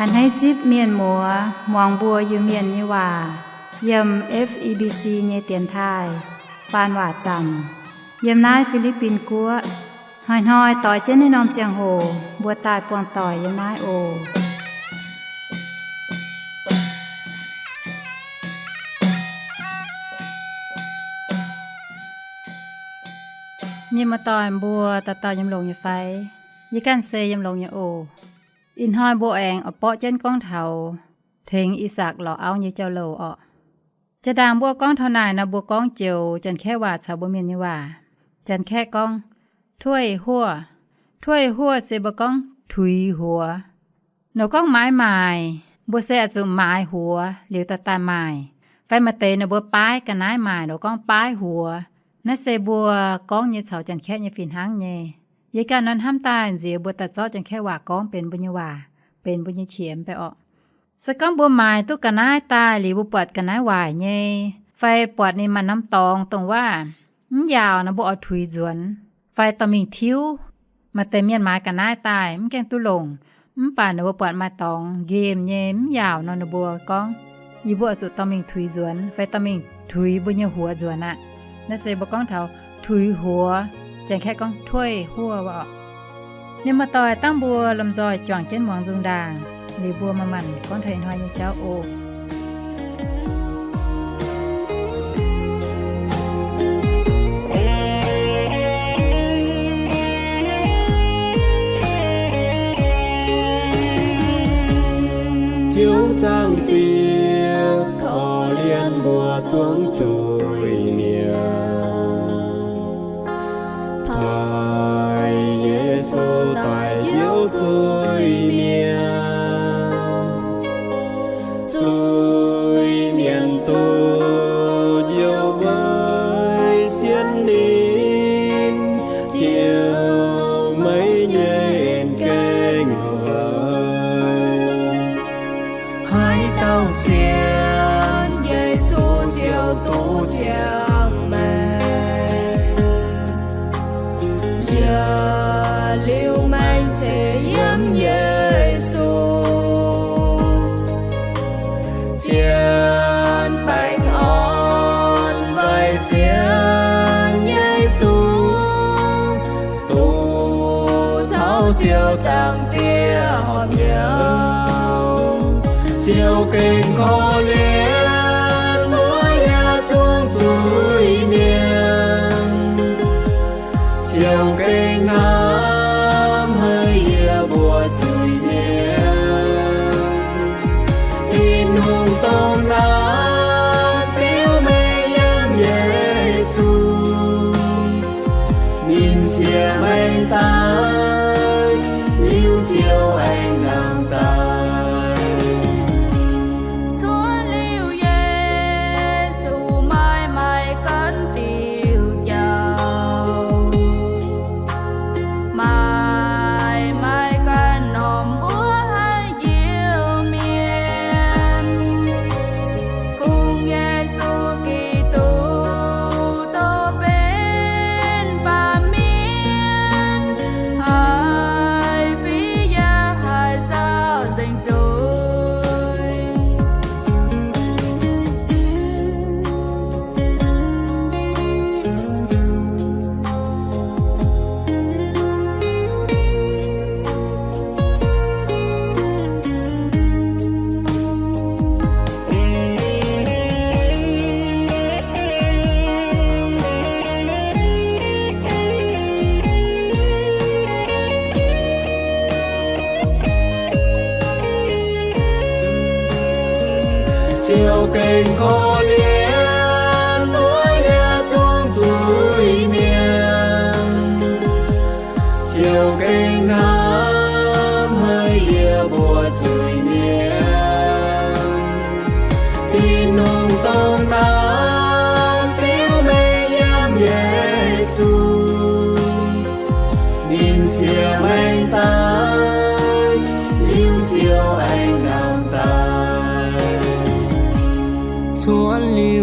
A'hneiv zipv mienh muoz muangx mbuo Iu-Mienh nyei waac yiem F E B C nyei dienx taaih faan waac zanc yiem naaiv Fi^li^bin Guoqv. Hnoi-hnoi doix jienv naaiv norm ziangh hoc mbuo daaih buangh doic yiem naaiv oc. Mienh muoz-doic mbuo dauh dauh yiem longx nyei fai? Yie ganh se yiem longx nyei oc. Ih hnoi mbuo aengx oix borqv jienv gorngv taux tengx I^sakc lorz auv nyei jauv-louc orqc. Jaa-ndaangc mbuo gorngv taux naaic nor, mbuo gorngv joux Janx-Kaeqv waac caux mbuo Mienh nyei waac. Janx-Kaeqv gorngv, tueiv huoqv. Tueiv huoqv se mbuo gorngv tuix huox. Nor gorngv maaiz maaic, mbuo se oix zuqc maaiz huox liuz daaih daaih maaic. Fai maaih deix nor mbuo baaiv ga'naaiv maaic, nor gorngv baaiv huox. Naaiv se mbuo gorngv nyei caux Janx-Kaeqv nyei fih hnangv nyei. Yie ganh nor hnamv daaih nziex mbuo daaih zorqv Janx-Kaeqv waac gorngv benx mbuo nyei waac, benx mbuo nyei qiex mv bei orqc. Se gorngv mbuo maaiz duqv ga'naaiv daaih liuz mbuo buatc ga'naaiv waaic nyei, fai buatc ninh maaih norm dorngx dongh waac mv yaauc nor, mbuo oix tuix nzuonx, fai dorh mingh tiuv. Maaih deix mienh maaiz ga'naaiv daaih mv gaengh duqv longc, mv baac ninh mbuo buatc maaih dorngx nqemh nyei mv yaauc nor, ninh mbuo gorngv, yie mbuo oix zuqc dorh mingh tuix nzuonx fai dorh mingh tuix mbuo nyei huox nzuonx aqv. Naaiv se mbuo gorngv taux tuix huox, Janx-Kaeqv gorngv tueiv huoqv orqc. Mienh muoz-doic, dangh mbuo lomh nzoih juangc jienv muangx nzung ndaangc, liuz mbuo manc-manc gorngv taux ih hnoi nyei jauv oc. Ziouv Zaangc Diex, korv-lienh mbuo zuangx zuiz-mienh, paaiv Yesu daaih njoux zuiz-mienh. Zuiz-mienh duqv njoux weic sienx ninh, ziouc maiv nyei en gaengh weic. Haaix dauh sienx Yesu ziouc duqv ziangh maengc. Yaac liuz maengc se yiem Yesu, zien baengh orn weic sienx Yesu, duqv caux Ziouv Zaangc Diex horpc hnyouv. Ziouv gengh korv-lienh mbuo yaac zuangx zuiz-mienh. Ziouv gengh hnamv haiz yie mbuo zuiz-mienh. Tin-Hungh dongh naaiv biux mengh yiem Yesu, ninh siex maengc daaih, liuz Ziouv aengx nangh daaih. Cuotv liuz Yesu maaih maaih ganh diuh jauv, maaih maaih ganh norm mbuo haih njoux mienh, kungx Yesu Giduc dongh benx baamh mienh, haih fiqv yaac haih saauv nzengc zuiz. Ziouv gengh korv-lienh mbuo yaac zuangx zuiz-mienh. Ziouv gengh hnamv haiz yie mbuo zuiz-mienh. Tin-Hungh dongh naaiv biux mengh yiem Yesu, ninh siex maengc daaih, liuz Ziouv aengx nangh daaih. Cuotv liuz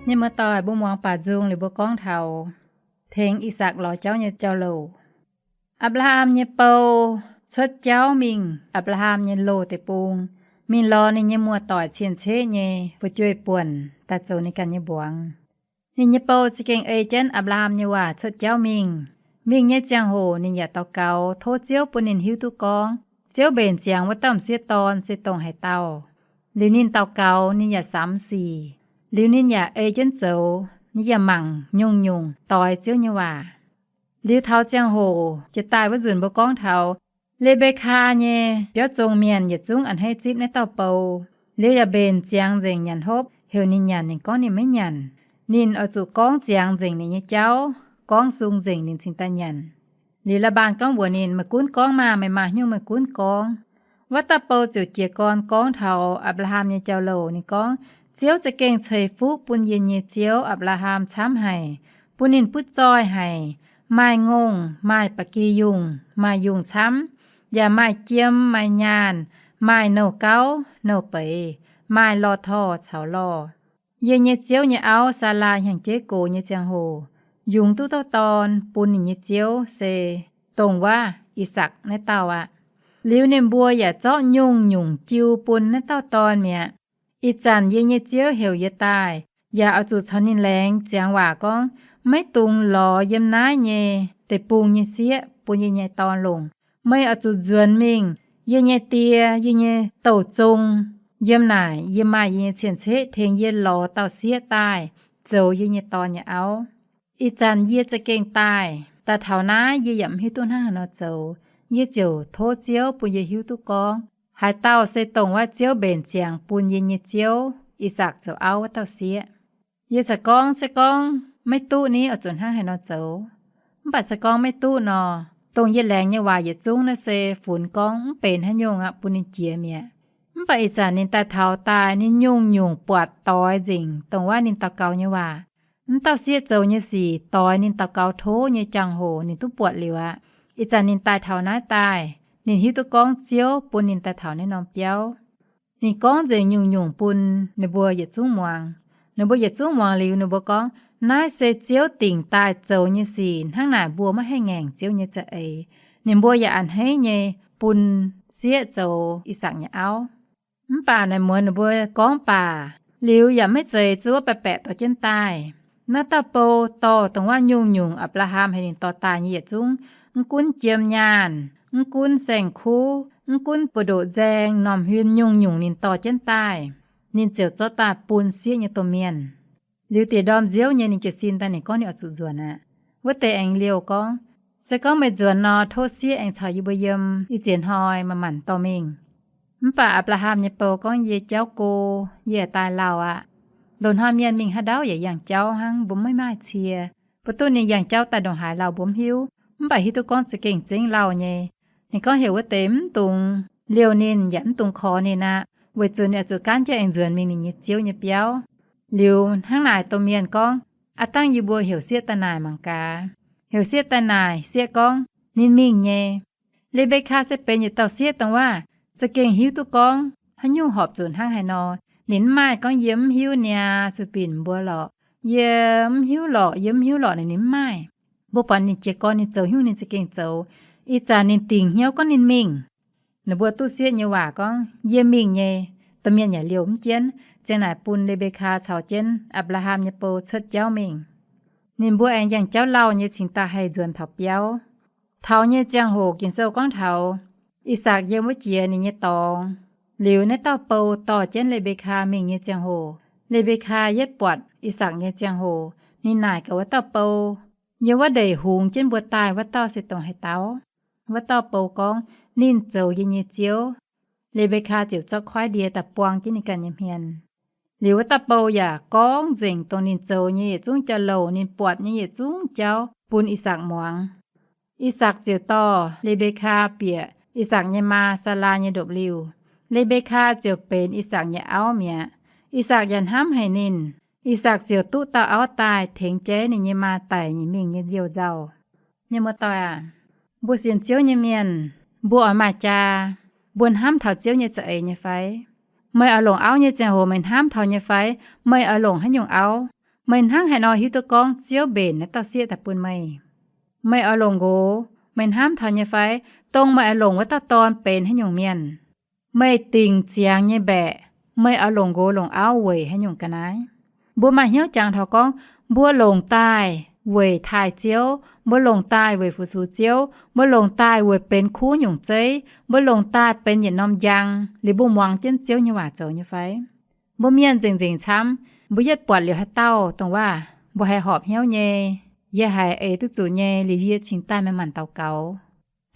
Mienh muoz-doic, mbuo muangx baac nzung liuz mbuo gorngv taux tengx I^sakc lorz jauv nyei jauv-louc. Apc^laa^ham nyei bou cuotv jauv mingh Apc^laa^ham nyei loz deic-bung, mingh lorz ninh nyei muoz-doic cien-ceqv nyei fu'jueiv buonc daaih zoux ninh ganh nyei mbuangz. Ninh nyei bou za'gengh ei jienv Apc^laa^ham nyei waac cuotv jauv mingh. Mingh nyei ziangh hoc ninh yaac daux gaux tov Ziouv bun ninh hiuv duqv gorngv Ziouv mbenc ziangx wuov dauh m'sieqv dorn se dongh haaix dauh. Liuz ninh daux gaux, ninh yaac samx sic. Liuz ninh yaac ei jienv zoux, ninh yaac mangc nyungc-nyungc doix Ziouv nyei waac. Liuz taux ziangh hoc jiex daaih wuov nzunc mbuo gorngv taux Le^mbe^kaa nyei biauv zong mienh yietc zungv a'hneiv zipv naaiv dauh bou. Liuz yaac mbenc ziangx nzengc nyanc hopv, heuc ninh nyanc, ninh gorngv ninh maiv nyanc. Ninh oix zuqc gorngv ziangx nzengc ninh nyei jauv, gorngv sung nzengc ninh cingx daaih nyanc. Liuz Laa^mbaan gorngv mbuox ninh, Meih gunv gorngv maah! Meih maaih nyungc meih gunv gorngv. Wuov dauh bou ziouc jiez gorn gorngv taux Apc^laa^ham nyei jauv-louc. Ninh gorngv, Ziouv za'gengh ceix fuqv bun yie nyei ziouv Apc^laa^ham camv haic, bun ninh butv zoih haic, maaih ngongh, maaih ba'gi yungh, maaih yungh camv, yaac maaih jiem, maaih nyaanh, maaih nouh gauv, nouh beiz, maaih lorh torh caux lorh. Yie nyei ziouv nyei auv, Saalaa, hnyangx-jeiv gox nyei ziangh hoc yungz duqv dauh dorn bun ninh nyei ziouv, se dongh wuov I^sakc naaiv dauh aqv. Liuz ninh mbuo yaac zorqv nyungc-nyungc jiu bun naaiv dauh dorn mi'aqv. Ih zanc yie nyei ziouv heuc yie daaih, yaac oix zuqc caux ninh laengz ziangx waac gorngv, Maiv dungx lorz yiem naaiv nyei deic-bung nyei sieqv bun yie nyei dorn longc. Meih oix zuqc nzuonx mingh. Yie nyei die, yie nyei douh zong, yiem naaic yie maaih yie nyei cien-ceqv tengx yie lorz dauh sieqv daaih zoux yie nyei dorn nyei auv. Ih zanc yie za'gengh daaih. Daaih taux naaiv yie yaac mv hiuv duqv hnangv haaix nor zoux. Yie ziouc tov Ziouv bun yie hiuv duqv gorngv haaix dauh se dongh wuov Ziouv mbenc ziangx bun yie nyei ziouv I^sakc zoux auv wuov dauh sieqv. Yie caux gorngv, Se gorngv maiv duqv ni, oix zuqc hnangv haaix nor zoux? Mv baac se gorngv maiv duqv nor, dongh yie laengz nyei waac yietc zungv naaiv se funx gorngv mv benx haaix nyungc aqv, bun ninh jiex mi'aqv. Mv baac ih zanc ninh daaih taux daaih, ninh nyungc-nyungc buatc doix nzengc dongh wuov ninh daux gaux nyei waac. Mv dauh sieqv zoux nyei sic doix ninh daux gaux tov nyei jangx-hoc ninh duqv buatc liuz aqv. Ih zanc ninh daaih taux naaiv daaih, ninh hiuv duqv gorngv Ziouv bun ninh daaih taux naaiv norm biauv. Ninh gorngv nzengc nyungc-nyungc bun ninh mbuo yietc zungv muangx. Ninh mbuo yietc zungv muangx liuz ninh mbuo gorngv, Naaiv se Ziouv dingc daaih zoux nyei sic, hnangv naaic mbuo maiv haih ngaengc Ziouv nyei za'eix. Ninh mbuo yaac a'hneiv nyei bun sieqv zoux I^sakc nyei auv. Mv baac naaic muonz ninh mbuo gorngv baac liuz yaac maiv zeiz zuov baeqc baeqc dorh jienv daaih. Naaiv dauh bou dorh dongh wuov nyungc-nyungc Apc^laa^ham heuc ninh dorh daaih nyei yietc zungv, mv gunv jiem nyaanh, mv gunv saeng-kuv, mv gunv buoz-ndoqv nzaeng, m'normh huin nyungc-nyungc ninh dorh jienv daaih, ninh ziouc zorqv daaih bun sieqv nyei domh mienh. Liuz diex ndorm nziouv nyei ninh jiez sin daaih ninh gorngv ninh oix zuqc nzuonx aqv. Wuov deix aengx liouh gorngv, Se gorngv meih nzuonx nor, tov sieqv aengx caux yie mbuo yiem, ih ziex hnoi manc-manc dorh mingh. Mv baac Apc^laa^ham nyei bou gorngv, Yie jauv go, yie daaih lauh aqv. Loz-hnoi mienh mingh haaix ndau yaac yangh jauv hnangv, mbuo maiv maaih cie. Mbuo duqv ninh yangh jauv daaih ndongc haaix lauh mbuo mv hiuv, mv baac hiuv duqv gorngv za'gengh zengv lauh nyei. Ninh gorngv heuc wuov deix mv dungx liouh ninh yaac mv dungx korx ninh aqv, weic zuqc ninh oix zuqc gaanv jienv aengx nzuonx mingh ninh nyei ziouv nyei biauv. Liuz hnangv naaic domh mienh gorngv, Aav dangh yie mbuo heuc sieqv daaih naaic mangc gaax. Heuc sieqv daaih naaic, sieqv gorngv ninh mingh nyei. Le^mbe^kaa se benx yietc dauh sieqv dongh wuov za'gengh hiuv duqv gorngv haaix nyungc horpc zuqc hnangv haaix nor. Ninh mv maaih gorngv, Yie mv hiuv niaa, sueih binc mbuo lorqc, yie mv hiuv lorqc, yie mv hiuv lorqc, naaic ninh mv maaih. Mbuo buatc ninh jiez gorn ninh zoux haaix nyungc ninh za'gengh zoux. Ih zanc ninh dingc hnyouv gorngv ninh mingh. Ninh mbuo duqv sieqv nyei waac gorngv, Yie mingh nyei. Domh mienh yaac liouh mv jienv, ziang naaic bun Le^mbe^kaa caux jienv Apc^laa^ham nyei bou cuotv jauv mingh. Ninh mbuo aengx yangh jauv lauh nyei cingx daaih haih nzuonx taux biauv. Taux nyei ziangh hoc Ging-Sou gorngv taux Isaak yiem wuov jiex ninh nyei dorngx. Liuz naaiv dauh bou dorh jienv Le^mbe^kaa mingh nyei ziangh hoc, Le^mbe^kaa yietv buatc Isaak nyei ziangh hoc, ninh naaic gaax wuov dauh bou, Yiem wuov ndeic hungx jienv mbuo daaih wuov dauh se dongh haaix dauh? Wuov dauh bou gorngv, Ninh zoux yie nyei ziouv. Le^mbe^kaa ziouc zorqv kuaaiv ndie daaih buang jienv ninh ganh nyei hmien. Liuz wuov dauh bou yaac gorngv nzengc dongh ninh zoux nyei yietc zungv jauv-louc, ninh buatc nyei yietc zungv jauv bun Isaak muangx. Isaak ziouc dorh Le^mbe^kaa bieqc Isaak nyei maa, Saalaa, nyei ndopv-liuh. Le^mbe^kaa ziouc benx Isaak nyei auv mi'aqv. Isaak yaac hnamv haic ninh. Isaak ziouc duqv dauh auv daaih tengx jaiv ninh nyei maa daic nyic mingh nyei nziou-nzauh. Mienh muoz-doic aac, mbuo sienx Ziouv nyei mienh, mbuo oix maaih jaa, mbuo hnamv taux Ziouv nyei za'eix nyei fai? Meih oix longc auv nyei ziangh hoc meih hnamv taux nyei fai? Meih oix longc haaix nyungc auv? Meih hnangv haaix nor hiuv duqv gorngv Ziouv mbenc naaiv dauh sieqv daaih bun meih? Meih oix longc nqox, meih hnamv taux nyei fai? Dongh meih oix longc wuov dauh dorn benx haaix nyungc mienh? Meih dingc ziangx nyei mbaeqc, meih oix longc nqox longc auv weic haaix nyungc ga'naaiv? Mbuo maaih hnyouv jangx taux gorngv mbuo longc daaih weic taaih Ziouv, mbuo longc daaih weic fu-sux Ziouv, mbuo longc daaih weic benx kuv nyungc zeiv, mbuo longc daaih benx yietc norm njang liuz mbuo muangx jienv Ziouv nyei waac zoux nyei fai? Mbuo mienh nzengc-nzengc camv, mbuo yietv buatc liuz haaix dauh dongh waac mbuo haih horpc hnyouv nyei, yie haiz eix duqv zuqc nyei liuz yie cingx daaih maaih maanc daux gaux.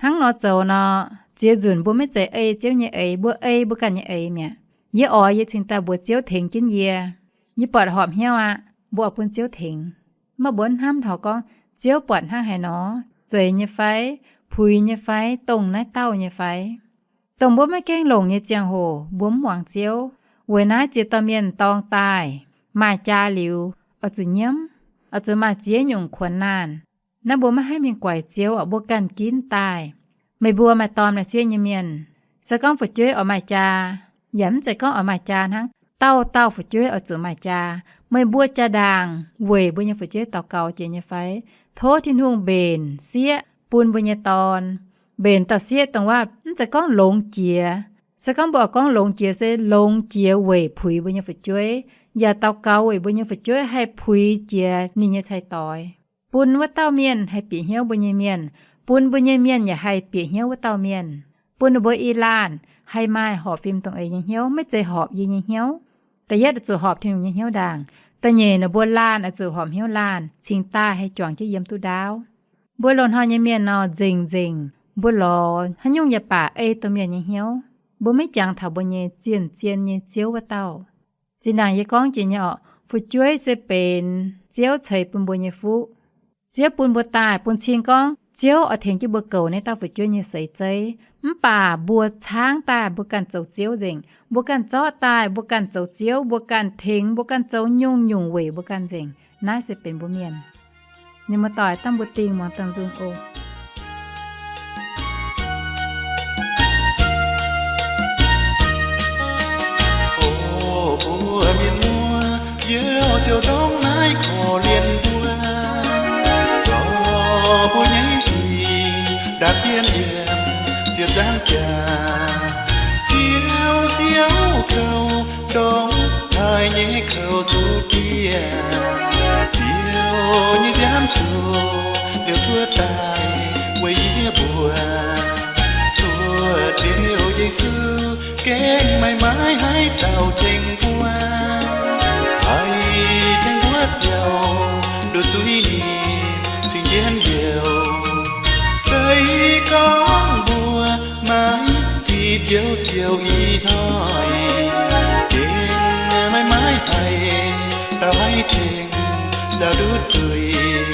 Hnangv nor zoux nor, ziex nzunc mbuo maiv zeiz ei Ziouv nyei eix, mbuo ei mbuo ganh nyei eix mi'aqv. Yie oix yie cingx daaih mbuox Ziouv tengx jienv yie. Yie buatc horpc hnyouv aqv, mbuo oix bun Ziouv tengx. Mv baac mbuo hnamv taux gorngv Ziouv buatc hnangv haaix nor, zeiz nyei fai, puix nyei fai, dongh naaiv dauh nyei fai? Dongh mbuo maiv gaengh longc nyei ziangh hoc mbuo mv muangx Ziouv. Weic naaiv ziex dauh mienh dorng daaih maaih jaa liuz, oix zuqc nyiemv, oix zuqc maaih ziex nyungc kuonx naanh. Naaiv mbuo maiv haih mingh guaix Ziouv oc, mbuo ganh ginv daaih. Meih mbuo maaih dorn maaih sieqv nyei mienh, se gorngv fu'jueiv oix maaih jaa, yaac mv zeiz gorngv oix maaih jaa hnangv, dauh dauh fu'jueiv oix zuqc maaih jaa. Meih mbuo jaa-ndaangc weic mbuo nyei fu'jueiv daux gaux jiex nyei fai? Tov Tin-Hungh mbenc sieqv bun mbuo nyei dorn. Mbenc dauh sieqv dongh waac mv zeiz gorngv longx jiex. Se gorngv mbuo oix gorngv longx jiex se longx jiex weic puix mbuo nyei fu'jueiv, yaac daux gaux weic mbuo nyei fu'jueiv haih puix jiex ninh nyei cai-doix. Bun wuov dauh mienh haih bieqc hnyouv mbuo nyei mienh, bun mbuo nyei mienh yaac haih bieqc hnyouv wuov dauh mienh, bun ninh mbuo i laanh haih maaih horpc fim dongh eix nyei hnyouv, maiv zeiz horpc yie nyei hnyouv. Da'yietv oix zuqc horpc Tin-Hungh nyei hnyouv ndaangc. Da'nyeic naaic mbuo laanh oix zuqc horpc hnyouv laanh cingx daaih haih juangc jienv yiem duqv ndaauv. Mbuo loz-hnoi nyei mienh nor nzengc-nzengc mbuo lorz haaix nyungc yaac baac ei domh mienh nyei hnyouv. Mbuo maiv jangx taux mbuo nyei zien-zien nyei Ziouv wuov dauh. Zinh ndaangc yie gorngv jiex nyei orqc, fu'jueiv se benx Ziouv ceix bun mbuo nyei fuqv. Ziouv bun mbuo daaih bun cing gorngv Ziouv oix tengx jienv mbuo goux naaiv dauh fu'jueiv nyei seix zeiv. Mv baac mbuo caangv daaih mbuo ganh zoux Ziouv nzengc. Mbuo ganh zorqv daaih mbuo ganh zoux Ziouv, mbuo ganh tengx, mbuo ganh zoux nyungc-nyungc weic mbuo ganh nzengc. Naaiv se benx mbuo mienh. Ninh muoz-doic, dangh mbuo dingh muangx dangh nzung oc. O mbuo mienh muoz, Ziouv ziouc ndongc naaiv korv-lienh mbuo, zorc mbuo nyei zuiz ndapv jienv yiem ziepc nzaangc jaax. Ziouv siouv kouv ndongc taaih nyei kouv zuqc dieh, Ziouv nyei nziaamv zuqc liouc cuotv daaih weic yie mbuo. Cuotv liuz Yesu gengh maiv maaih haaix dauh tengx mbuo, haih tengx mbuo biaux nduqc zuiz ninh cingx jienv youc. Se gorngv mbuo maiv ziqc Ziouv ziouc ih hnoi gengh maiv maaih haaix dauh haih tengx nzaaux nduqc zuiz.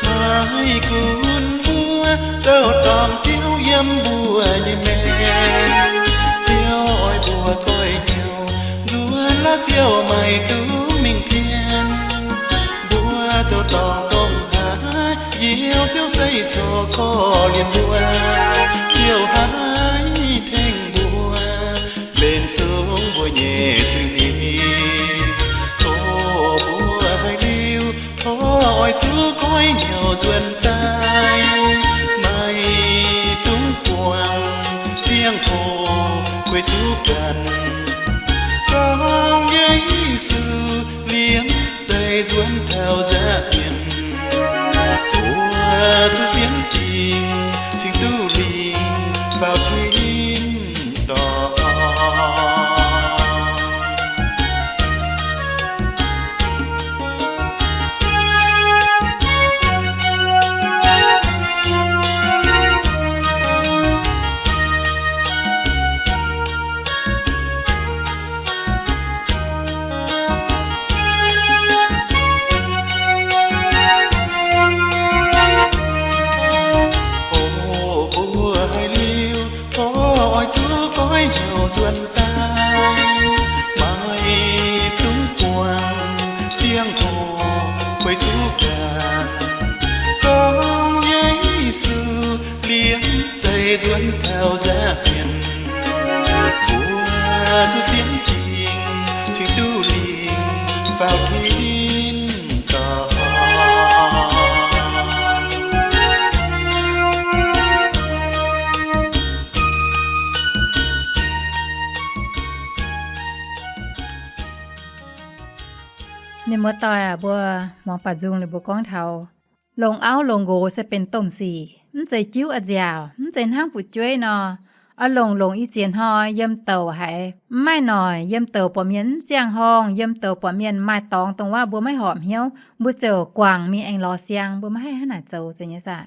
Maiv gunv mbuo zoux dorngc Ziouv yiem mbuo nyei maengc, Ziouv oix mbuo goiv hnyouv nzuonx laaix Ziouv maiv duqv mingh pien. Mbuo zoux dorngc dongh haaix, Ziouv, Ziouv se corc korv-lienh mbuo, Ziouv haih tengx mbuo mbenc sung mbuo nyei zuiz-hingh. Tov mbuo haiz liuz, tov oix zuqc goiv hnyouv nzuonx daaih, maiv dungx buangh ziangh hoc guei zuqc ganh. Gorngv Yesu liemh zeih nzuonx taux nza'hmien, mbuo zuqc sienx dingc cingx duqv lingc faaux tin-dorngh. O mbuo haiz liuz, tov oix zuqc goiv hnyouv nzuonx daaih, maiv dungx buangh ziangh hoc guei zuqc ganh. Gorngv Yesu liemh zeih nzuonx taux nza'hmien, mbuo zuqc sienx dingc cingx duqv lingc faaux tin Mienh muoz-doic aac, mbuo muangx baac nzung liuz mbuo gorngv taux longc auv longc nqox se benx domh sic, mv zeiz jiuv a'nziaauc, mv zeiz hnangv fu'jueiv nor, oix longc longc i ziex hnoi yiem douc haiz mv maaih noic, yiem douc buatc mienh mv ziangh horngh, yiem douc buatc mienh maaih dorngx dongh waac mbuo maiv horpc hnyouv, mbuo ziouc guangc mingh aengx lorz siang, mbuo maiv haih hnangv naaic zoux zeiz nyei saah.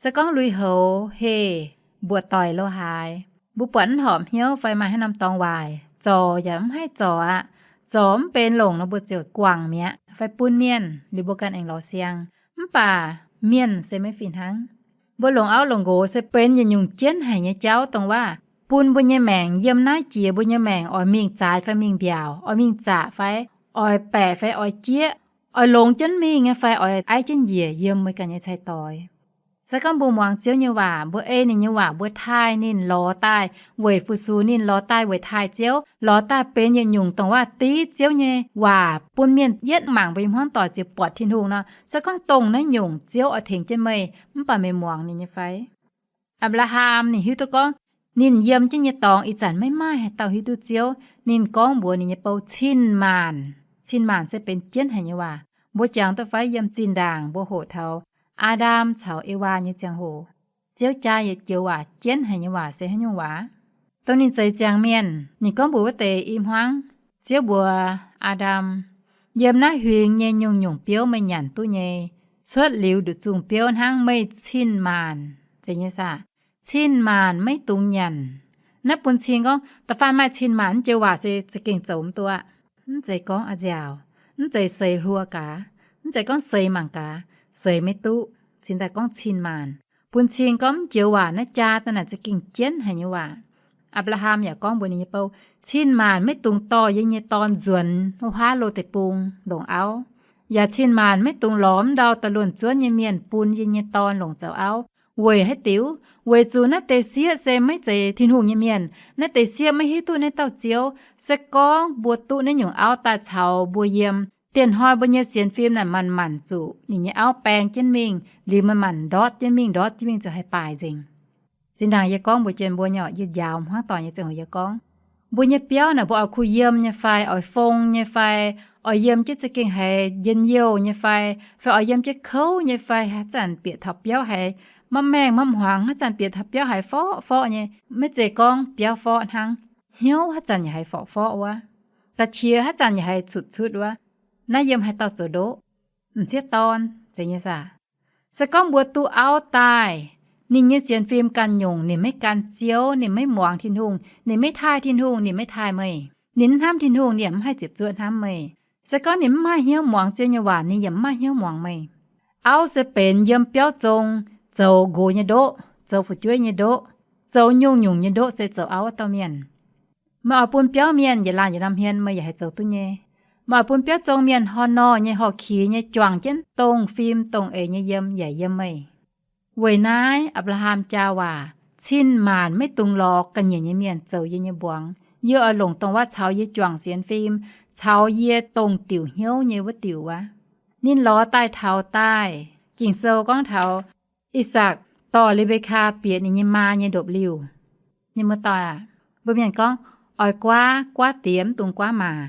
Se gorngv lui-houx heh, mbuoqc doic lo haaix, mbuo buatc mv horpc hnyouv fai maaih haaix norm dorngx waaic, zorc yaac mv haih zorc aqv. Zorc mv benx longc nor mbuo ziouc guangc mi'aqv fai bun mienh liuz mbuo ganh aengx lorz siang. Mv baac mienh se maiv fih hnangv. Mbuo longc auv longc nqox se benx yietc nyungc jienv haic nyei jauv dongh waac bun mbuo nyei maengc yiem naaiv jiex mbuo nyei maengc oix mingh zaaix fai mingh mbiaauc, oix mingh zaqc fai oix baeqc fai oix jieqv, oix longx jienv mingh nyei fai oix aiv jienv njiec yiem meih ganh nyei cai-doix. Se gorngv mbuo muangx Ziouv nyei waac, mbuo ei ninh nyei waac, mbuo taaih ninh lorz daaih weic fu-sux, ninh lorz daaih weic taaih Ziouv, lorz daaih benx yietc nyungc dongh waac div Ziouv nyei waac bun mienh yietv mangc mbuo nyei hmuangv doic ziouc buatc Tin-Hungh nor, se gorngv dongh naaiv nyungc Ziouv oix tengx jienv meih, mv baac meih muangx ninh nyei fai? Apc^laa^ham ninh hiuv duqv gorngv ninh yiem jienv nyei dorngx ih zanc maiv maaih haaix dauh hiuv duqv Ziouv. Ninh gorngv mbuox ninh nyei bou, cin-maanc, cin-maanc se benx jienv haic nyei waac. Mbuo jangx duqv fai yiem zinh ndaangc mbuo hoqc taux Aa^ndam caux Ewaa nyei ziangh hoc, Ziouv jaa yietc joux waac jienv haic nyei waac se haaix nyungc waac? Dongh ninh zeix ziangx mienh, ninh gorngv mbuox wuov deix i hmuangv, Ziouv mbuox Aa^ndam, yiem naaiv huingx nyei nyungc-nyungc biouv meih nyanc duqv nyei, cuotv liuz nduqc zungh biouv hnangv, meih cin-maanc, zeiz nyei saah? Cin-maanc maiv dungx nyanc. Naaiv bun cing gorngv da'faanh maaih cin-maanc naaiv joux waac se za'gengh zoux mv duqv aqv. Mv zeiz gorngv a'nziaauc, mv zeiz seix hluo gaax, mv zeiz gorngv seix mangc gaax, seix maiv duqv, cingx daaih gorngv cin-maanc. Bun cing gorngv mv joux waac naaiv jaa daaih naaic za'gengh jienv haic nyei waac. Apc^laa^ham yaac gorngv mbuox ninh nyei bou, cin-maanc maiv dungx dorh yie nyei dorn nzuonx wuov huaav lo deic-bung longc auv. Yaac cin-maanc maiv dungx lorz mv ndau daaih luonh zuonv nyei mienh bun yie nyei dorn longc zoux auv. Weic haaix diuc? Weic zuqc naaiv deix sieqv se maiv zeiz Tin-Hungh nyei mienh. Naaiv deix sieqv maiv hiuv duqv naaiv dauh Ziouv. Se gorngv mbuo duqv naaiv nyungc auv daaih caux mbuo yiem, dieh hnoi mbuo nyei sienx fim naaic manc-manc zuqc ninh nyei auv baeng jienv mingh, liuz manc-manc ndortv jienv mingh, ndortv jienv mingh ziouc haih baaix nzengc. Zinh ndaangc yie gorngv mbuox jienv mbuo nyei, yie njaaux hmuangv doic nyei ziangh hoc yie gorngv, mbuo nyei biauv naaic mbuo oix kuh yiem nyei fai oix fong nyei fai oix yiem jienv za'gengh haiz njien-youh nyei fai, fai oix yiem jienv kouv nyei fai, haaix zanc bieqc taux biauv haiz mapv maengh mapv hmuangx, haaix zanc bieqc taux biauv haiz forqv forqv nyei. Maiv zeiz gorngv biauv forqv hnangv, hnyouv haaix zanc yaac haiz forqv forqv wuov, ga'qiex haaix zanc yaac haiz cutc cutv wuov. Naaiv yiem haaix dauh zoux ndoqv? M'sieqv dorn, zeiz nyei saah? Se gorngv mbuo duqv auv daaih, ninh nyei sienx fim ganh nyungc, ninh maiv gan Ziouv, ninh maiv muangx Tin-Hungh, ninh maiv taaih Tin-Hungh, ninh maiv taaih meih, ninh mv hnamv Tin-Hungh, ninh yaac mv haih ziepc zuoqv hnamv meih. Se gorngv ninh mv maaih hnyouv muangx Ziouv nyei waac, ninh yaac mv maaih hnyouv muangx meih. Auv se benx yiem biauv zong zoux nqox nyei ndoqv, zoux fu'jueiv nyei ndoqv, zoux nyungc-nyungc nyei ndoqv se zoux auv wuov dauh mienh. Meih oix bun biauv mienh yietc laanh yietc norm hmien, meih yaac haih zoux duqv nyei. Meih oix bun biauv zong mienh horh norh nyei, horh kix nyei, juangc jienv dongh fim dongh eix nyei yiem yaac yiem meih. Weic naaiv Apc^laa^ham jaa waac, cin-maanc maiv dungx lorz ga'nyiec nyei mienh zoux yie nyei mbuangz. Yie oix longc dongh waac caux yie juangc sienx fim, caux yie dongh diuc hnyouv nyei wuov diuc wuov. Ninh lorz daaih taux daaih, Ging-Sou gorngv taux I^sakc dorh Le^mbe^kaa bieqc ninh nyei maa nyei ndopv-liuh. Mienh muoz-doic aac, mbuo mienh gorngv, oix guaav, guaav diex, mv dungx guaav maa.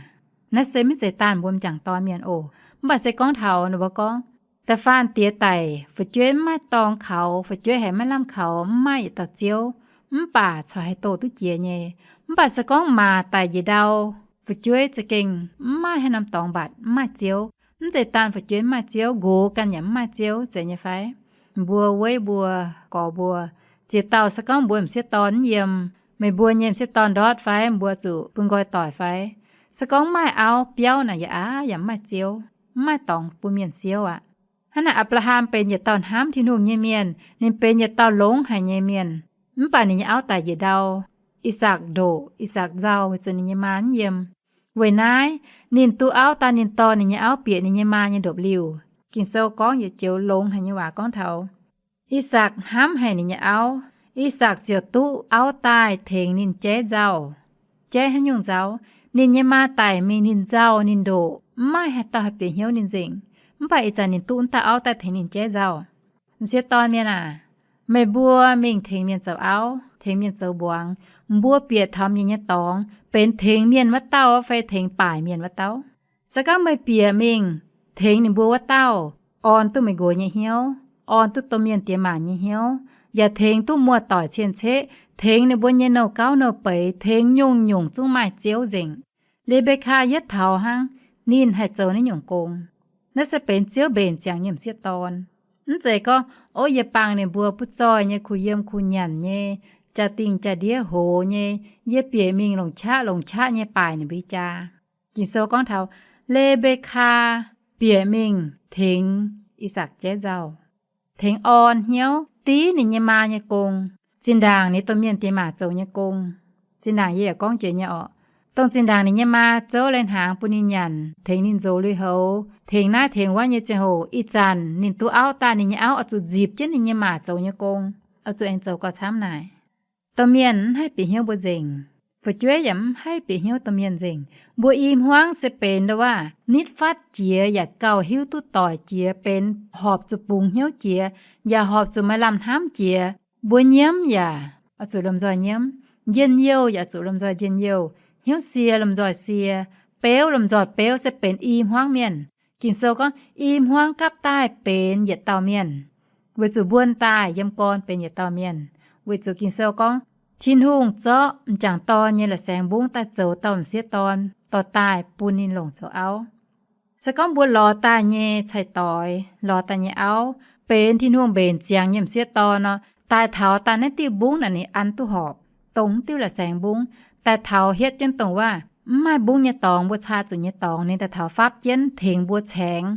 Naaiv se maiv zeiz daanh mbuo m'jangc dorn mienh oc. Mv baac se gorngv taux ninh mbuo gorngv, da'faanh diex daic, fu'jueiv mv maaih dorngx kaux, fu'jueiv haiz maiv lamh kaux, mv maaih yietc dauh Ziouv, mv baac corc haih doh duqv jiex nyei. Mv baac se gorngv maa daic njiec ndau, fu'jueiv za'gengh mv maaih haaix norm dorngx mbatc, mv maaih Ziouv. Mv zeiz daanh fu'jueiv mv maaih Ziouv, nqox ganh yaac mv maaih Ziouv, zeiz nyei fai? Mbuo weiv mbuo, gorx mbuo, ziex dauh se gorngv mbuo m'sieqv dorn mv yiem, meih mbuo nyei m'sieqv dorn ndortv fai, mbuo zuqc bun nqoi doic fai? Se gorngv mv maaih auv biauv naaic, yaac aav yaac mv maaih Ziouv, mv maaih dorngx bun mienh siouv aqv. Hnangv naaic Apc^laa^ham benx yietc dauh hnamv Tin-Hungh nyei mienh, ninh benx yietc dauh longx haic nyei mienh. Mv baac ninh nyei auv daic njiec ndau, I^sakc ndoqc, I^sakc nzauh weic zuqc ninh nyei maa mv yiem. Weic naaiv, ninh duqv auv daaih, ninh dorh ninh nyei auv bieqc ninh nyei maa nyei ndopv-liuh. Ging-Sou gorngv yietc joux longx haic nyei waac gorngv taux I^sakc hnamv haic ninh nyei auv. I^sakc ziouc duqv auv daaih tengx ninh jaiv nzauh. Jaiv haaix nyungc nzauh? Ninh nyei maa daic mingh, ninh nzauh, ninh ndoqc, mv maaih haaix dauh haih bieqc hnyouv ninh nzengc. Mv baac ih zanc ninh duqv wuov dauh auv daaih tengx ninh jaiv nzauh. M'sieqv dorn mienh aac, meih mbuo mingh tengx mienh zoux auv, tengx mienh zoux mbuangz, mbuo bieqc taux mienh nyei dorngx benx tengx mienh wuov dauh fai tengx baaic mienh wuov dauh? Se gorngv meih bieqc mingh tengx ninh mbuo wuov dauh, orn duqv meih nqox nyei hnyouv, orn duqv domh mienh diex maac nyei hnyouv, yaac tengx duqv muoz-doic cien-ceqv, tengx ninh mbuo nyei nouh gauv nouh beiz, tengx nyungc-nyungc zungv maaih Ziouv nzengc. Le^mbe^kaa yietv taux hnangv, ninh haih zoux naaiv nyungc gong. Naaiv se benx Ziouv mbenc ziangx nyei m'sieqv dorn. Mv zeiz gorngv, ov, yie bangc ninh mbuo butv-zoih nyei, kuh yiem kuh nyanc nyei, jaa-dingh jaa-ndiev hoz nyei, yie bieqc mingh longc qaqv longc qaqv nyei baaic ninh mbuo jaa. Ging-Sou gorngv taux Le^mbe^kaa bieqc mingh tengx I^sakc jaiv nzauh, tengx orn hnyouv div ninh nyei maa nyei gong, zinh ndaangc ninh domh mienh diex maac zoux nyei gong. Zinh ndaangc yie yaac gorngv jiex nyei orqc, dongh zinh ndaangc ninh nyei maa zouv lai-hnaangx bun ninh nyanc, tengx ninh nzox lui-houx, tengx naaiv tengx wuov nyei ziangh hoc, ih zanc ninh duqv auv daaih, ninh nyei auv oix zuqc nzipc jienv ninh nyei maa zoux nyei gong, oix zuqc aengx zoux gauh camv naaic. Domh mienh mv haih bieqc hnyouv mbuo nzengc. Fu'jueiv yaac mv haih bieqc hnyouv domh mienh nzengc. Mbuo i hmuangv se benx ndo waac nitv fatv jiex yaac gauh hiuv duqv doic jiex, benx horpc zuqc bungx hnyouv jiex, yaac horpc zuqc maaih lamh hnamv jiex. Mbuo nyiemv yaac oix zuqc lomh nzoih nyiemv, njien-youh yaac oix zuqc lomh nzoih njien-youh, hnyouv sie lomh nzoih sie, beuv lomh nzoih beuv, se benx i hmuangv mienh. Ging-Sou gorngv i hmuangv gapv daaih benx yietc dauh mienh, weic zuqc mbuo daaih yiem gorn benx yietc dauh mienh. Weic zuqc Ging-Sou gorngv Tin-Hungh zorqv m'jangc dorn nyei la'saengx mbungv daaih zoux dauh m'sieqv dorn dorh daaih bun ninh longc zoux auv. Se gorngv mbuo lorz daaih nyei cai-doix, lorz daaih nyei auv, benx Tin-Hungh mbenc ziangx nyei m'sieqv dorn nor, daaih taux daaih naaiv diuh mbungv naaic ninh an duqv horpc, dongh diuh la'saengx mbungv. Daaih taux hietv jienv dongh waac mv maaih mbungv nyei dorngx, mbuo caa zuqc nyei dorngx, ninh daaih taux fapv jienv tengx mbuo caengx,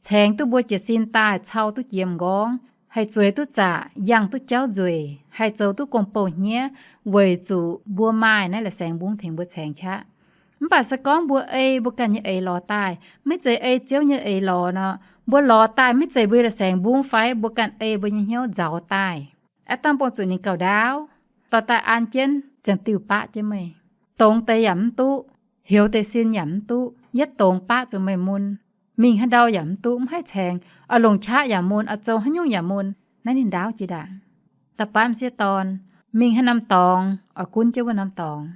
caengx duqv mbuo jiez sin daaih cau duqv jiex m'nqorngv, haih zueiz duqv zaqc, yangh duqv jauv nzueic, haih zoux duqv gong-bou hniev, weic zuqc mbuo maaih naaiv la'saengx mbungv tengx mbuo caengx qaqv. Mv baac se gorngv mbuo ei mbuo ganh nyei eix lorz daaih, maiv zeiz ei Ziouv nyei eix lorz nor, mbuo lorz daaih maiv zeiz mbuo nyei la'saengx mbungv fai mbuo ganh ei mbuo nyei hnyouv nzauz daaih. Aav dangh bungx zuqc ninh gauh ndaauv, dorh daaih an jienv ziangh diuh baqv jienv meih. Dongz deix yaac mv duqv, heuc deix sin yaac mv duqv, yietv dongz baqv zuqc meih mun. Mingh haaix ndau yaac mv duqv, mv haih caengx, oix longc qaqv yaac mun, oix zoux haaix nyungc yaac mun. Naaiv ninh ndaauv jiex ndaangc. Da'baav m'sieqv dorn, mingh haaix norm dorngx oix gunv jienv wuov norm dorngx.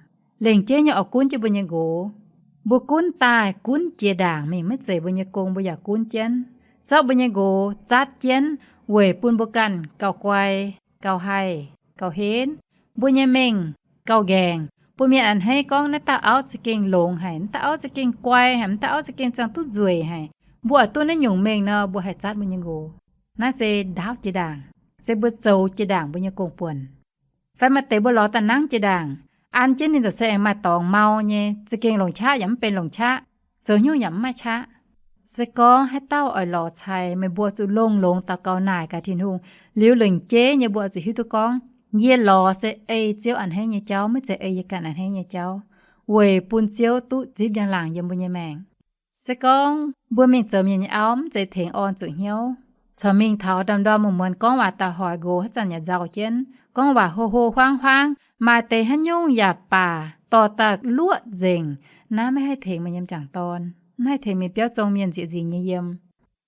Lengc jeiv nyei oix gunv jienv mbuo nyei nqox. Mbuo gunv daaih gunv jiex ndaangc mingh, maiv zeiz mbuo nyei gong mbuo yaac gunv jienv. Zorqv mbuo nyei nqox zatv jienv weic bun mbuo ganh gauh guai, gauh haih, gauh henv. Mbuo nyei mengh gauh nqaengc, bun mienh a'hneiv gorngv naaiv dauh auv za'gengh longx haic, naaiv dauh auv za'gengh guai haic, naaiv dauh auv za'gengh ziangh duqv nzueic haic. Mbuo oix duqv naaiv nyungc mengh nor, mbuo haih zatv mbuo nyei nqox. Naaiv se ndaauv jiex ndaangc, se mbuo zoux jiex ndaangc mbuo nyei gong-buonc. Fai maaih deix mbuo lorz daaih nangv jiex ndaangc, an jienv ninh ziouc se aengx maaih dorngx mau nyei, za'gengh longc qaqv yaac mv benx longc qaqv, zoux haaix nyungc yaac mv maaih qaqv. Se gorngv haaix dauh oix lorz cai, meih mbuo zuqc longx-longx daux gaux naaic gaax Tin-Hungh. Liuz lengc jeiv nyei mbuo oix zuqc hiuv duqv gorngv, yie lorz se ei Ziouv a'hneiv nyei jauv, maiv zeiz ei yie ganh a'hneiv nyei jauv, weic bun Ziouv duqv zipv njang-laangc yiem mbuo nyei maengc. Se gorngv mbuo mingh zoux mienh nyei auv, mv zeiz tengx orn zuqc hnyouv. Corc mingh taux ndorm-ndorm muonz-muonz gorngv waac daaih hoic nqox haaix zanc yaac nzauh jienv, gorngv waac hlo hlo huaang huaang, maaih deix haaix nyungc yaac baac dorh daaih luoqc nzengc. Naaiv maiv haih tengx meih nyei m'jangc dorn, mv haih tengx meih biauv zong mienh nzieqc nzingc nyei yiem.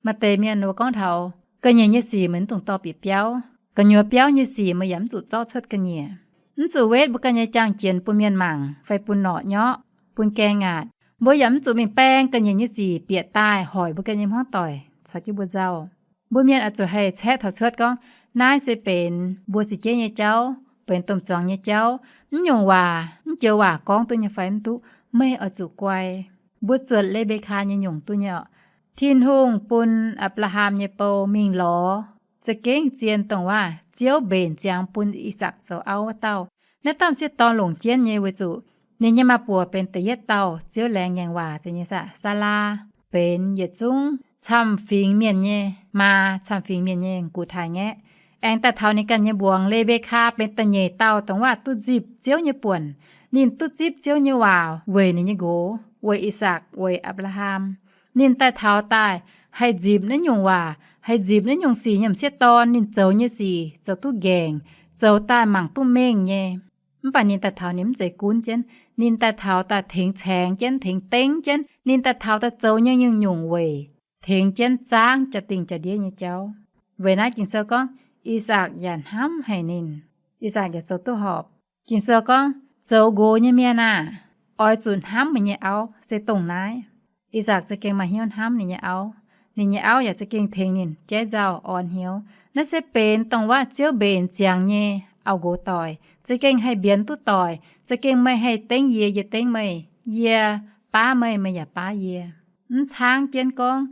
Maaih deix mienh mbuo gorngv taux ga'nyiec nyei sic meih mv dungx dorh bieqc biauv. Gu'nyuoz biauv nyei sic meih yaac mv zuqc zorqv cuotv ga'nyiec. Mv zuqc wetv mbuo ganh nyei jangx-jiex bun mienh mangc fai bun norqc nyorqv, bun gaeng ngaatc. Mbuo yaac mv zuqc mingh baeng ga'nyiec nyei sic bieqc daaih hoic mbuo ganh nyei hmuangv doic caux jienv mbuo nzauh. Mbuo mienh oix zuqc haih caeqv taux cuotv gorngv, naaiv se benx mbuo seix jeiv nyei jauv, benx domh zuangx nyei jauv. Mv nyungc waac, mv joux waac gorngv duqv nyei fai mv duqv, meih oix zuqc guai. Mbuo zuotc Le^mbe^kaa nyei nyungc duqv nyei orqc. Tin-Hungh bun Apc^laa^ham nyei bou mingh lorz za'gengh zien dongh waac Ziouv mbenc ziangx bun I^sakc zoux auv wuov dauh. Naaiv dauh m'sieqv dorn longc jienv nyei weic zuqc ninh nyei maa-buoc benx da'yietv dauh Ziouv laengz ngaengc waac nyei saah, Saalaa, benx yietc zungv camv-fingx mienh nyei maa, camv-fingx mienh nyei m'gux taaih ngaeqv. Aengx daaih taux ninh ganh nyei mbuangz Le^mbe^kaa benx da'nyeic dauh dongh waac duqv nzipc Ziouv nyei buonc. Ninh duqv zipv Ziouv nyei waac weic ninh nyei nqox, weic I^sakc, weic Apc^laa^ham. Ninh daaih taux daaih haih nzipc naaiv nyungc waac, haih nzipc naaiv nyungc sic nyei m'sieqv dorn. Ninh zoux nyei sic zoux duqv nqaengc, zoux daaih mangc duqv mengh nyei. Mv baac ninh daaih taux ninh mv zeiz gunv jienv, ninh daaih taux daaih tengx caengx jienv, tengx dengv jienv. Ninh daaih taux daaih zoux nyei nyungc-nyungc weic tengx jienv zaangv jaa-dingh jaa-ndiev nyei jauv. Weic naaiv Ging-Sou gorngv, I^sakc yaac hnamv haic ninh. I^sakc yaac zoux duqv horpc. Ging-Sou gorngv, zoux nqox nyei mienh aah! Oix zuqc hnamv meih nyei auv, se dongh naaiv. I^sakc za'gengh maaih hnyouv hnamv ninh nyei auv. Ninh nyei auv yaac za'gengh tengx ninh jaiv nzauh orn hnyouv. Naaiv se benx dongh wuov Ziouv mbenc ziangx nyei auv-nqox doic, za'gengh haih mbienx duqv doic, za'gengh meih haih dengv yie, yie dengv meih, yie baav meih, meih yaac baav yie. Mv caangv jienv gorngv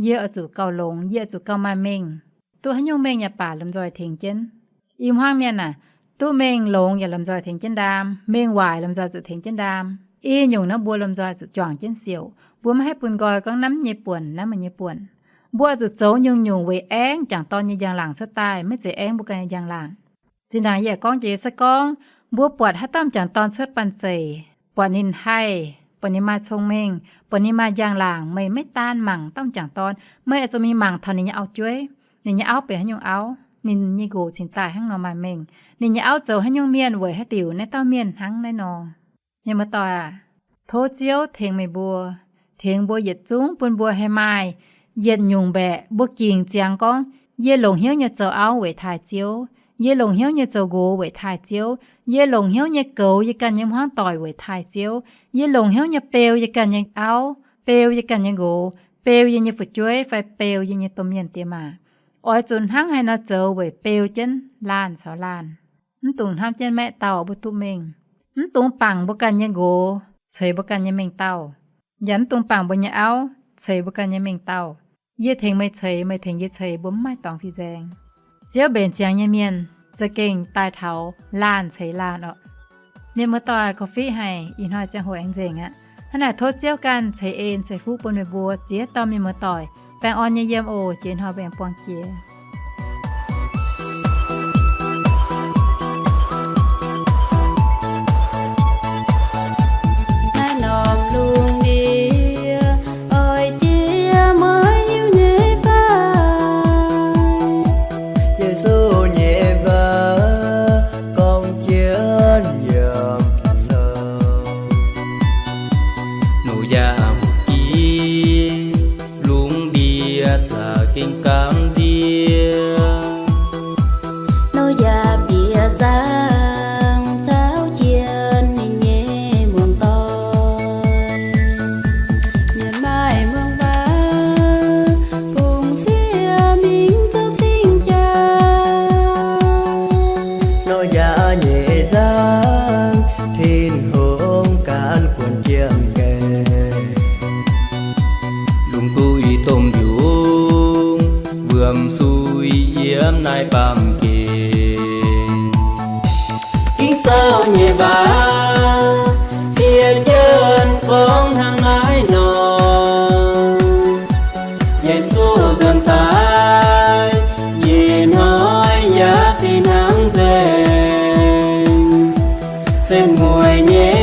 yie oix zuqc gauh longx, yie oix zuqc gauh maaih mengh, duqv haaix nyungc mengh yaac baac lomh nzoih tengx jienv. I hmuangv mienh aah, duqv mengh longx yaac lomh nzoih tengx jienv ndaam, mengh waaic lomh nzoih zuqc tengx jienv ndaam. I nyungc naaiv mbuo lomh nzoih zuqc juangc jienv siouc. Mbuo maiv haih bun nqoi gorngv naaiv nyei buonc, naaiv meih nyei buonc. Mbuo oix zuqc zoux nyungc-nyungc weic aengv jangc dorn nyei njang-laangc cuotv daaih, maiv zeiz aengv mbuo ganh nyei njang-laangc. Zinh ndaangc yie aengx gorngv jiex se gorngv, mbuo buatc haaix dauh m'jangc dorn cuotv banh zeic, buatc ninh haih, buatc ninh maaih cong-mengh, buatc ninh maaih njang-laangc, meih maiv daan mangc dauh m'jangc dorn, meih oix zuqc mingh mangc taux ninh nyei auv-jueiv. Ninh nyei auv benx haaix nyungc auv, ninh nyei nqox cingx daaih hnangv nor maaih mengh, ninh nyei auv zoux haaix nyungc mienh weic haaix diuc naaiv dauh mienh hnangv naaiv nor. Mienh muoz-doic aac, tov Ziouv tengx meih mbuo, tengx mbuo yietc zungv bun mbuo haih maaih yietc nyungc mbaeqc mbuo gingc ziangx gorngv, yie longc hnyouv nyei zoux auv weic taaih Ziouv, yie longc hnyouv nyei zoux nqox weic taaih Ziouv, yie longc hnyouv nyei goux yie ganh nyei hmuangv doic weic taaih Ziouv, yie longc hnyouv nyei beu yie ganh nyei auv, beu yie ganh nyei nqox, beu yie nyei fu'jueiv fai beu yie nyei domh mienh diex maac. Oix zuqc hnangv haaix nor zoux weic beu jienv laanh caux laanh. Mv dungx hnamv jienv maeqv dauh mbuo duqv mengh. Mv dungx bangc mbuo ganh nyei nqox ceix mbuo ganh nyei mengh dauh, yaac mv dungx bangc mbuo nyei auv ceix mbuo ganh nyei mengh dauh. Yie tengx meih ceix, meih tengx yie ceix, mbuo mv maaih dorngx fih nzaeng. Ziouv mbenc ziangx nyei mienh za'gengh daaih taux laanh ceix laanh orqc. Mienh muoz-doic, korv-fiqv haic, ih hnoi ziangh hoc aengx nzengc aqv. Hnangv naaic tov Ziouv ganh ceix en ceix fuqv bun meih mbuo ziex dauh mienh muoz-doic baengh orn nyei yiem oc. Jiex ih hnoi mbuo aengx buangh jiex. Naaiv norm lungh ndiev oix jiex mueiz hiuv nyei fai? Yesu nyei waac gorngv jienv yiem Ging-Sou. Noyaa mbuoqc jienv lungh ndiev za'gengh gamh nziex. Noyaa bieqc zaangc caux jienv ninh nyei muoz-doic. Mienh maaih muangx waac, bungx sieqv mingh zoux cing-jaa. Noyaa nyei nzangc, Tin-Hungh gan guonc jienv gaengh. Lungh duih domh yungz, wuom-sui yiem naaiv baamh gen. Ging-Sou nyei waac fiev jienv gorngv hnangv naaiv nor, Yesu nzuonx daaih nyei hnoi yaac fih hnangv nzengc. Setv mueiz nyei